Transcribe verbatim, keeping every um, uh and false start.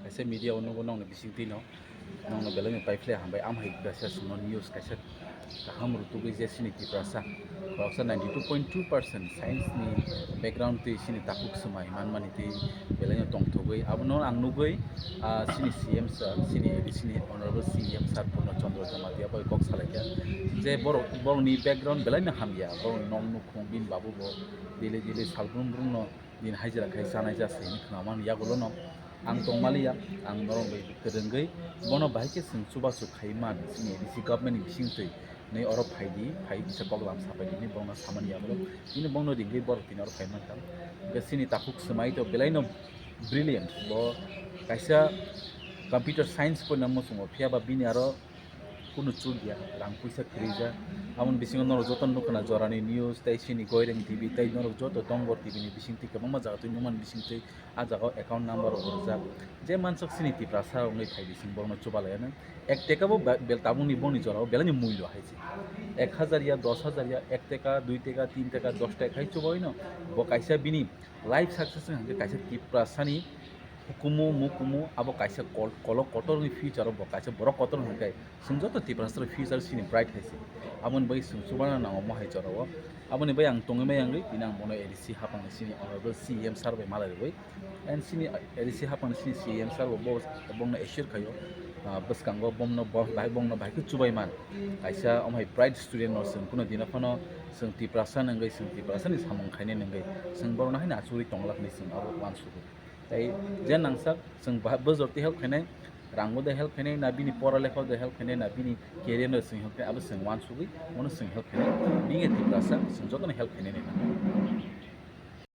Kaisa media o nugo nongni bisingtwi no, nongno belai no paiphle hambai, amhai kaisa songno news kaisa kaham rutugwi je chini Tiprasa khoroksa ninety two point two percent science ni background twi chini takhuk swmai manmani twi belai no tongthogwi abono ang nugwi, ah, chini C M sir, chini A D C ni honorable C M sir Purno Chandra Jamatia bai kok salaikha je borok, borokni background belai no hamya, borokni nok nukhung bini babu bo daily daily salbrum brum no din hajira khai chanai ja se hinwi khwnamani yagulono ang tongmaliya, ang norok bai kwrwngwi bono bahai khe chwng chubachu khai man chini A D C government ni bisingtwi hinwi oro phaidi, phai kisa kok lam sapaidi hinwi bono samani yagulo bini bono ringwi borok tini oro phai mankha. Hwnkhe chini takhuk swmai to belaino brilliant, bo kaisa computer science poina muchungo, phiyaba bini aro kunu chuk ya, rang puisa kwrwi ja. Aboni bisingo norok joto nukha na Jorani News, tei chini Goireng T V, tei norok joto Dongor T V ni bisingtwi kwbangma jaga twi nukmani bisingtwi ah jaga o account number rok rijak. Je mansok chini Tiprasa wngwi phai bising borokno chubalaiya nang. Ek teka bo be-, bel tabukni boni jora o belai ni mullo hai se. Ek hajar ya, dos hajar ya, ek teka, dui teka, tin teka, dos teka hai chubaino bo kaisa bini life success wngkha kaisa Tiprasani hukumu mukumu abo kaisa kol-, kolok kotor ni future o bo kaisa borok kotor hwnkhe chwng joto Tiprasa rok future chini bright hai se. Aboni bagwi chwng chubana nango mohai jora o. Aboni bagwi ang tongwi maya wngwi tini ang bono A D C hapang ni chini honorable C M sir bai malai rwui and chini A D C hapang ni chini C M sir bo bo bongno assure khaio, ah, bwskango bomno bo bahai bongno bahai khe chubai man. Kaisa omhai bright student no chwng kuno dino phano chwng Tiprasa wngwi chwng Tiprasa ni samung khainai wngwi chwng borokno haino achugwi tonglak hinwi chwng abo uansukgo. Tei je nangsak chwng ba-, bwswk twi help khainai, rango de help khainai, na bini pora lekha de help khainai, na bini career no chwng help khainai, abo chwng uansugwi bono chwng help khainai. Being a Tiprasa, chwng jotono help khainai nai.